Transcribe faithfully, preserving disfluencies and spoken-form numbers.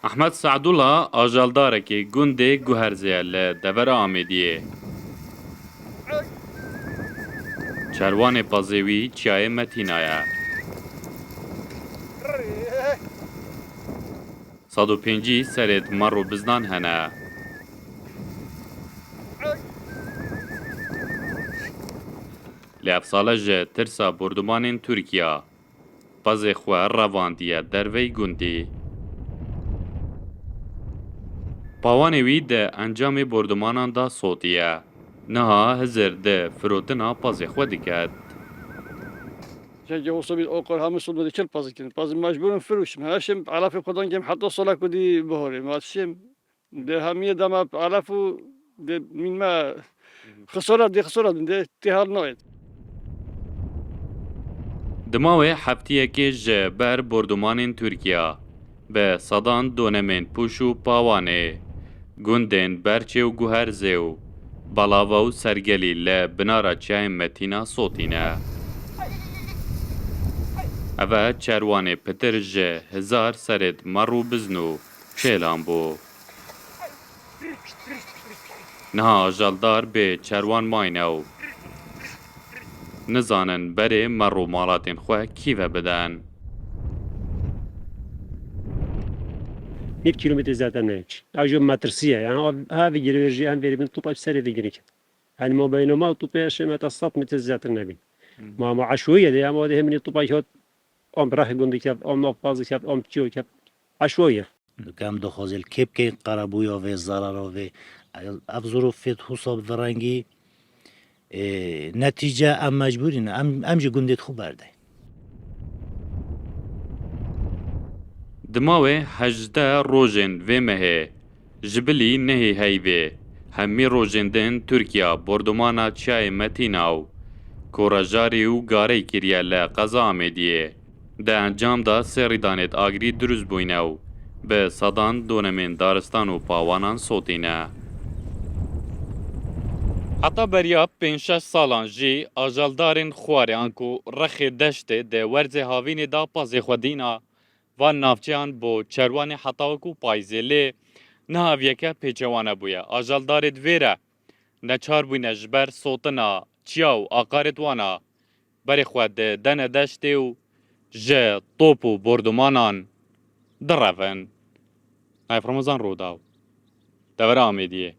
Ehmed Sadullah ajaldarekê gundê Guherzê ye li devera Amêdiyê. Çerwanê pazê wî çiyayê Metîna ye. Sed û pêncî serêd mer û biznan hene. Lê ev sale ji tirsa bordumanên Tirkiya pazê xwe revandiye derveyî gundî. Pawanê wî di encamê bordumanan de sotiye. Niha Hizir di firotina pazê xwe diket. Cengê Osomî o qor hemû sod me diçil pazî kirin. Pazî mecbûr in firûşim. Her şim elafê xwedan gêm heta sola ku dî bihorê. Ma şim de hemiye dema elaf û de mînme xisora de xisora de tê hal nayet. Dima wê heftiyekê ji ber bordumanên Tirkiya bi sedan donemên Pûş û Pawanê, gundên Berçê û Guherzê û Balava û Sergelî li binara çiyayên Metîna sotîne. Ev e çerwanê pitir ji hezar serêd mer û bizn û çêlan bû. Niha ajaldar bê çerwan mayne û nizanin berê mer û malatên xwe kî ve bidin. Nîv kîlometre zêde ne. Ew jî metirsiye. Yani ev, ha vegire jî em verî bin topa serê vegire. Yani ma beyno ma topa şemeta sed metre zêde nebî. Ma ma eşoye de ama de hemine topa hat am reh gundike, am navpazike, am çiyoke. Eşoye. Em dixwazin li kê bikeyin qerebûya vê, zerara vê. Ev zirûf fêt hûsa bi vî rengî, ê, netîce em mecbûrî ne. Em, em ji gundê xwe berdin. Dima wê hejdeh rojên vê mehê, ji bilî nehê heyvê, hemî rojên din Tirkiya bordumana çiyayê Metîna û Korajarî û Garey kiriye li qeza Amêdiyê. Di encam de sê rîdanêd agirî dirust bûyne û bi sedan donemên daristan û pawanan sotîne. Heta beriya pênc şeş salan jî ajaldarên Xwarê anku Rexê Deştê di werzê havînê de pazê xwe dîna. Van navçeyan bo çerwanê heta wekû payîzê lê niha viyeke pêçewane bûye. Ajaldarêd vê re neçar bûyne ji ber sotina çiya û aqarêd wana berê xwe di dene deştê û ji top û bordumanan direvin. Nayef Remezan Rûdaw, devera Amêdiyê.